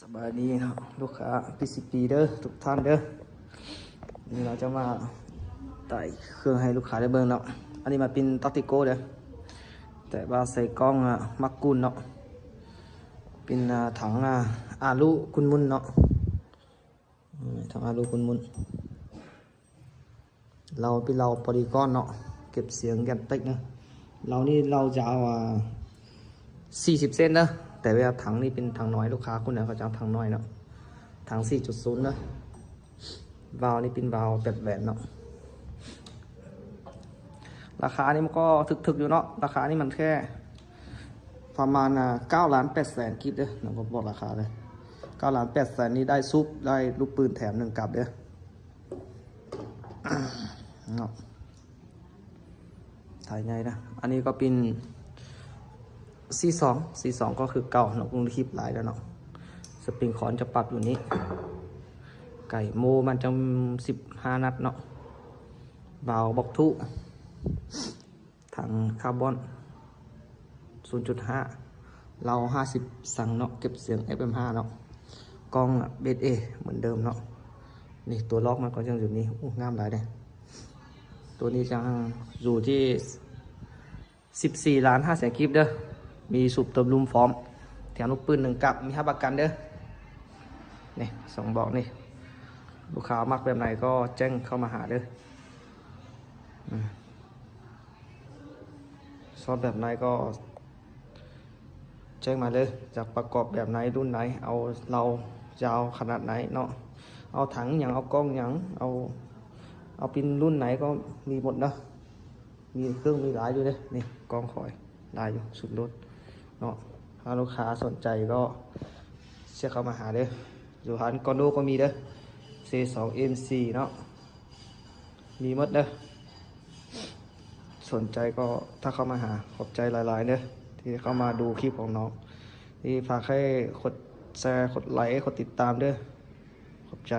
ສະບາຍດີເນາະ ລູກຄ້າ ພີຊີພີ ເດີ ທຸກທ່ານເດີ. ນີ້ເຮົາຈະມາໄຕ່ເຄື່ອງໃຫ້ລູກຄ້າໄດ້ເບິ່ງເນາະ. ອັນນີ້ມາເປັນຕັກຕິໂກ້ເດີ ແຕ່ວ່າໃສ່ກ່ອງ ອາ ໝາກກຸນເນາະ. ເປັນ ອາ ຖັງ ອາ ອາລູກຸນມຸນເນາະ. ອືມ ຖັງອາລູກຸນມຸນ. ເລົາເປັນເລົາປອລີກອນເນາະ ເກັບສຽງແກນເຕັກເນາະ. ເລົານີ້ເລົາຍາວ ອາ ສີ່ສິບເຊັນເດີ ແຕ່ວ່າຖັງນີ້ເປັນຖັງນ້ອຍ ລູກຄ້າຄົນນັ້ນເຂົາຈະເອົາຖັງນ້ອຍເນາະ ຖັງສີ່ຈຸດສູນເດີ. ວາວນີ້ເປັນວາວແປດແຫວນເນາະ. ລາຄານີ້ມັນກໍຖືກໆຢູ່ເນາະ ລາຄານີ້ມັນແຄ່ປະມານ ອາ ເກົ້າລ້ານແປດແສນກີບເດີ. ນ້ອງກໍບອກລາຄາເລີຍ ເກົ້າລ້ານແປດແສນນີ້ໄດ້ສູບ ໄດ້ລູກປືນແຖມໜຶ່ງກັບເດີ. ເນາະ ຖ່າຍໃຫຍ່ນະ. ອັນນີ້ກໍເປັນ ຊີສອງ ຊີສອງ ກໍຄືເກົ່າເນາະ ກຸງທິບຫຼາຍແລ້ວເນາະ. ສະປຣິງຄອນຈະປັບຢູ່ນີ້ ໄກໂມມັນຈະສິບຫ້ານັດເນາະ. ວາວບັອກທຸ ຖັງຄາບອນສູນຈຸດຫ້າ ເລົາຫ້າສິບຊັງເນາະ ເກັບສຽງເອັຟເອັມຫ້າເນາະ. ກ້ອງເບສເອເໝືອນເດີມເນາະ. ນີ້ຕົວລັອກມັນກໍຍັງຢູ່ນີ້ ໂອ້ ງາມຫຼາຍເດ້. ຕົວນີ້ຈະຢູ່ທີ່ສິບສີ່ລ້ານຫ້າແສນກີບເດີ. ມີສູບເຕີມລົມພ້ອມ ແຖມລູກປືນໜຶ່ງກັບ ມີຮັບປະກັນເດີ. ນີ້ສອງບອກນີ້ ລູກຄ້າມັກແບບໃດກໍແຈ້ງເຂົ້າມາຫາເດີ. ອືມ ຊອບແບບໃດກໍແຈ້ງມາເລີຍ ຢາກປະກອບແບບໃດ ລຸ້ນໃດ ເອົາເລົາຍາວຂະໜາດໃດເນາະ ເອົາຖັງຫຍັງ ເອົາກ້ອງຫຍັງ ເອົາ ເອົາເປັນລຸ້ນໃດກໍມີໝົດເນາະ. ມີເຄື່ອງມີຫຼາຍຢູ່ເດ້. ນີ້ກ້ອງຂ້ອຍຫຼາຍຢູ່ ສຸດໂລດເນາະ. ຖ້າລູກຄ້າສົນໃຈກໍແຊດເຂົ້າມາຫາເດີ. ຢູ່ຮ້ານກອນໂດກໍມີເດີ ເຊສອງເອັມສີ່ເນາະ ມີໝົດເດີ. ສົນໃຈກໍທັກເຂົ້າມາຫາ. ຂອບໃຈຫຼາຍໆເດີ ທີ່ເຂົ້າມາດູຄລິບຂອງນ້ອງ. ທີ່ຝາກໃຫ້ກົດແຊ ກົດໄລ ກົດຕິດຕາມເດີ. ຂອບໃຈ.